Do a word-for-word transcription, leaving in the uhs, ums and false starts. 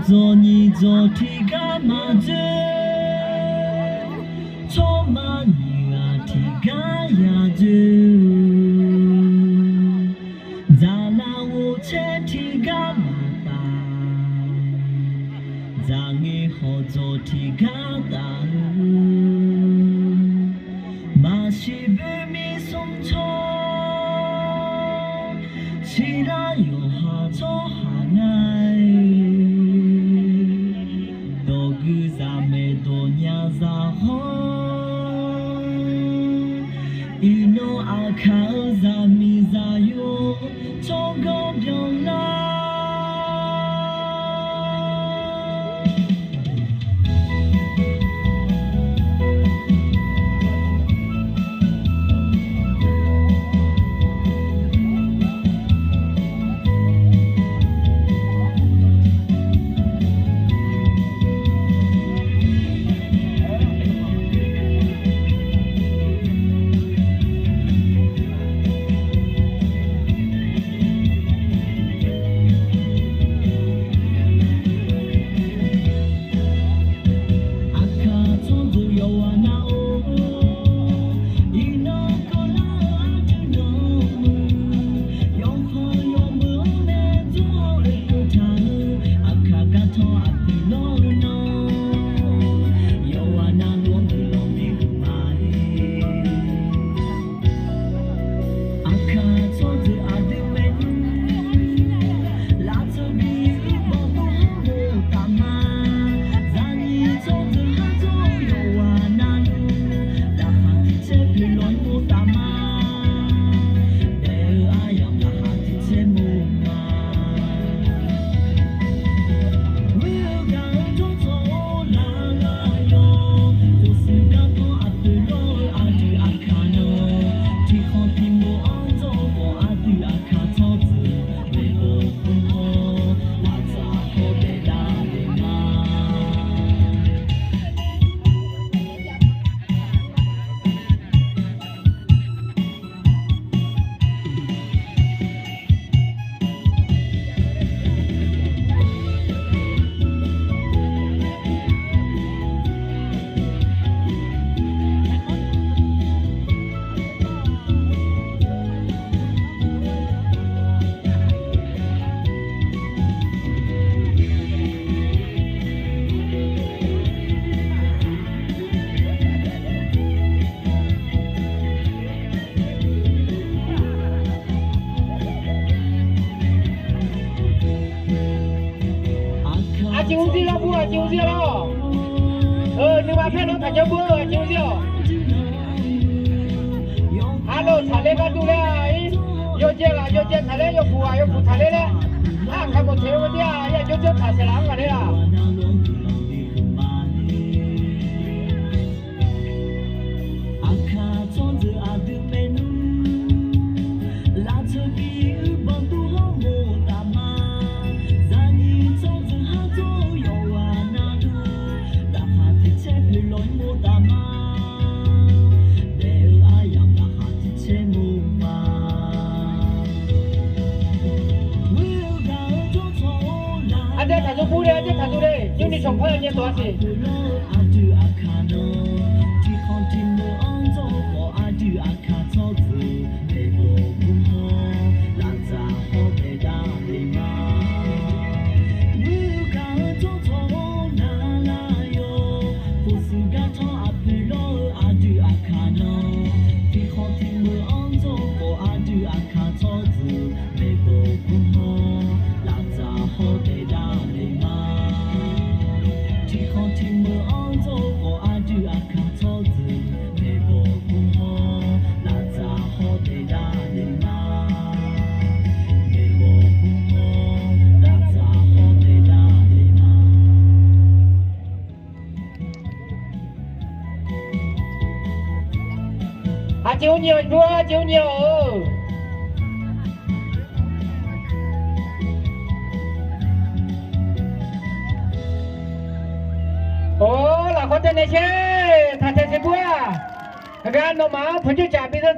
Dzawqnyiq dzawq tiqgar maqdzoer, tsawrma nyiq ghaq tiqgar yadzoer-eu, dzaqlav ghovcaer tiqgar maqtaf, dzaqngae hawqdzawq tiqgar taf-eu, maqsiq boer mir smr tsawr, siqlar yawqha tsawrhaq ngar-iq, dawq gui zaq maeq dawq nya zaq hawr, iqnan aqkaq-eu zaqmiq zaqyo tsawrganr byanlar. Aqkaq tsawrjeuq yawqghaq nav-or, iqnan keuvlar-eu aqdui nanq muiq, yawqkhanq yawmuiq-anr nae dzawr-awr oekeuv taq-eu, aqkaq gartawr aqpoeq lawr-eu nan, yawqghaq navluf-anr guiqlanq bi huiqma-ir. Aqkaq tsawrjeuq aqdui maernmr, lavteu bi uiqbanq dov-anr boftaf ma. Zaqnyiq tsawrjeuq khar tsawr-eu yawqghaq navluf, laqkhaq tiq caer poeqlawq-ir boftaf ma. Daef-eu aryamq laqkhaq tiq caer boftaf ma. Ghoer-eu gaq-eu jawr tsawq-or laqlaq yawq, khofshuif garkawv aqpoeq lawr-eu aqdui aqkaq nan, tiqkhanq tiqmeuq-anr dzawr-eu khawf aqdui aqkaq tsawrjeuq maeqbawq bumhawr, laftsaf hawr daef davle ma. Aqjeq uqdzir lar bur, aqjeq uqdzir lar-awq. Nuima paer nan taqjanr bur-eu aqjeq uqdzir-awq. Arlawr tsaqler gar dur laer-ir, yawjae ghaq yawjae taqler, yawpuq ghaq yawpuq taqler laer, arlawr kaqmawf teq-eu gharduq-aq, ya jawrjanr taq saeqlaf-anr ghaqler-aq. Aqkaq tsawrjeuq aqdui maernmr, lavteu bi uiqbanq dov-anr boftaf ma. Zaqnyiq tsawrjeuq khar tsawr-eu yawqghaq navluf, laqkhaq tiq caer poeqlawq-ir boftaf ma. Daef-eu aryamq laqkhaq tiq caer boftaf ma. Ghoer-eu gaq-eu jawr tsawq-or laqlaq yawq, khofshuif garkawv aqpoeq lawr-eu aqdui aqkaq nan, tiqkhanq tiqmeuq-anr dzawr-eu khawf aqdui aqkaq tsawrjeuq maeqbawq bumhawr, laftsaf hawr daef davle ma. Ghoer-eu gaq-eu jawr tsawq-or laqlaq yawq, khofshuif garkawv aqpoeq lawr-eu aqdui aqkaq nan, tiqkhanq tiqmeuq-anr dzawr-eu khawf aqdui aqkaq tsawrjeuq maeqbawq bumhawr, laftsaf hawr daef davle ma. Tiqkhanq tiqmeuq-anr dzawr-eu khawf aqdui aqkaq tsawrjeuq maeqbawq bumhawr, laftsaf hawr daef davle ma. Maeqbawq bumhawr, laftsaf hawr daef davle ma. Aqjeq mrnya-awq, aqjeq mrnya-awq. Or, lafkhawr taev nae sher, taq taev taeq bur-aq. Heugar nawmaf-anr peuqjur jaq bi zanr dzaq